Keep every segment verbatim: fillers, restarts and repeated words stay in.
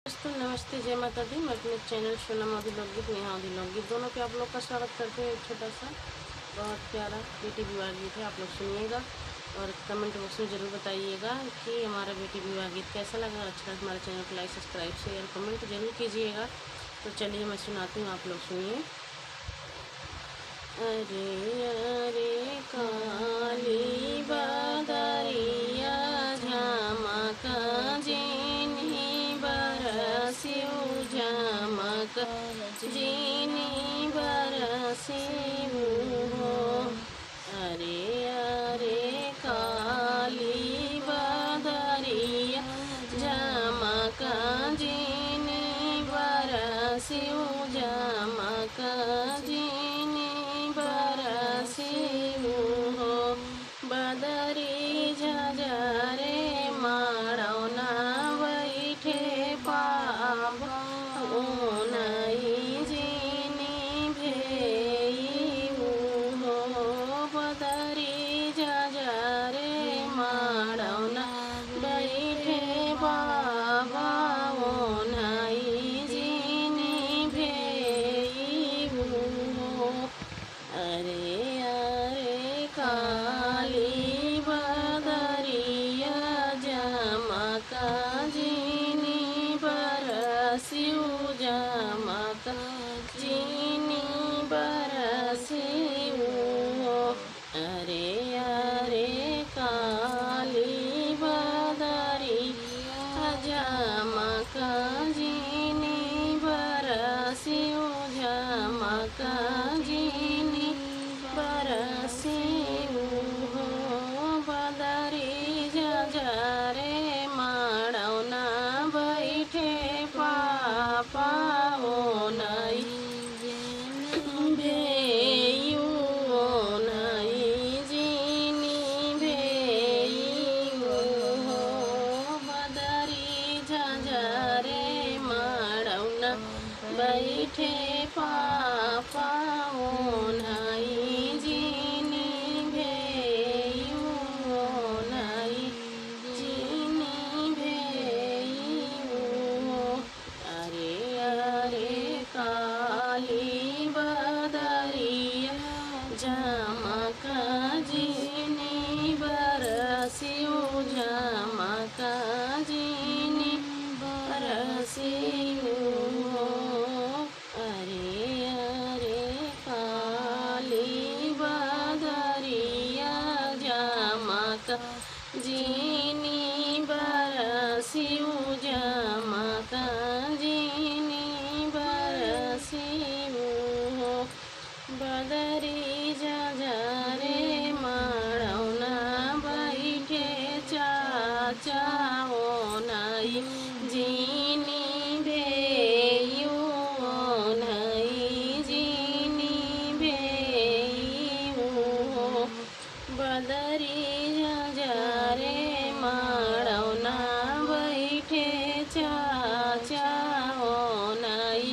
दोस्तों नमस्ते, जय माता दी। मैं अपने चैनल सोनम अवधी लोकगीत, नेहा अवधी लोकगीत दोनों पे आप लोग का स्वागत करती हूँ। एक छोटा सा बहुत प्यारा बेटी विवाह गीत है, आप लोग सुनिएगा और कमेंट बॉक्स में ज़रूर बताइएगा कि हमारा बेटी विवाह गीत कैसा लगा। अच्छा लगा हमारे चैनल को लाइक, सब्सक्राइब, शेयर, कमेंट जरूर कीजिएगा। तो चलिए मैं सुनाती हूँ, आप लोग सुनिए। अरे अरे काली बदरिया झमक जिनी बरसिउ, झमक जिनी बरसिउ हो। अरे अरे काली बदरिया झमक जिनी बरसिउ, झमक जिनी बरसिउ हो। बदरी झझरे माड़ौना बैठे पाप ओनई जिनी भेई हो। बदरी झझरे माड़ौना बैठे बाबा ओनई जिनी भेई हो। अरे अरे काली बदरिया झमक जिनी बरसिउ, झमक जिनी बरसिउ। अरे अरे काली बदरिया झमक जिनी बरसिउ, झमक जिनी बरसिउ हो। बदरी झझरे माड़ौना बैठे पापा ओनई भेई हो, ओनई जिनी भेई हो। बदरी झझरे माड़ौना बैठे पापा ओनई जिनी भेई हो, ओनई जिनी भेई हो। अरे अरे काली बदरिया झमक जिनी बरसिउ, झमक जिनी बरसिउ हो। अरे अरे काली बदरिया झमक जिनी बरसिउ, झमक जिनी बरसिउ हो। बदरी झझरे माड़ौना बैठे चाचा ओनई जिनी भेई हो, ओनई जिनी भेई हो। बदरी झझरे माड़ौना बैठे चाचा ओनई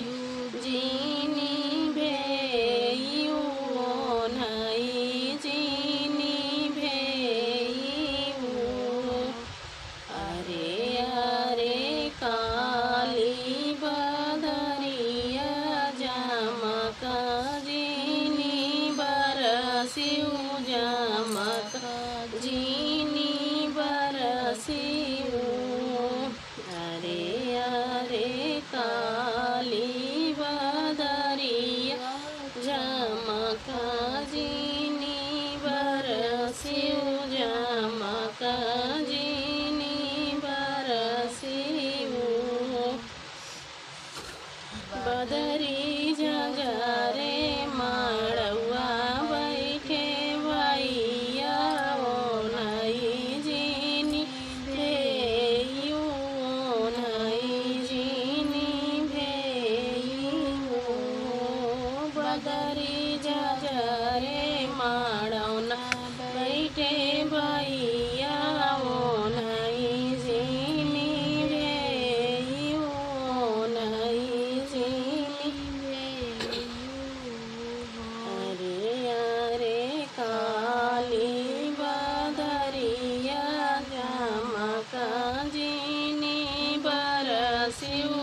जिनी भेई हो, ओनई जिनी भेई हो। अरे अरे काली बदरिया झमक जिनी बरसिउ, झमक जिनी बरसिउ। अरे अरे काली बदरिया झमक जिनी बरसिउ, झमक जिनी बरसिउ। बदरी झझरे माड़ौआ बैठे भैया ओनई जिनी भेई हो, ओनई जिनी भेई हो। बदरी झझरे माड़ौना बैठे भैया ओनई जिनी भेई हो, ओनई जिनी भेई हो। अरे अरे काली बदरिया झमक जिनी बरसिउ,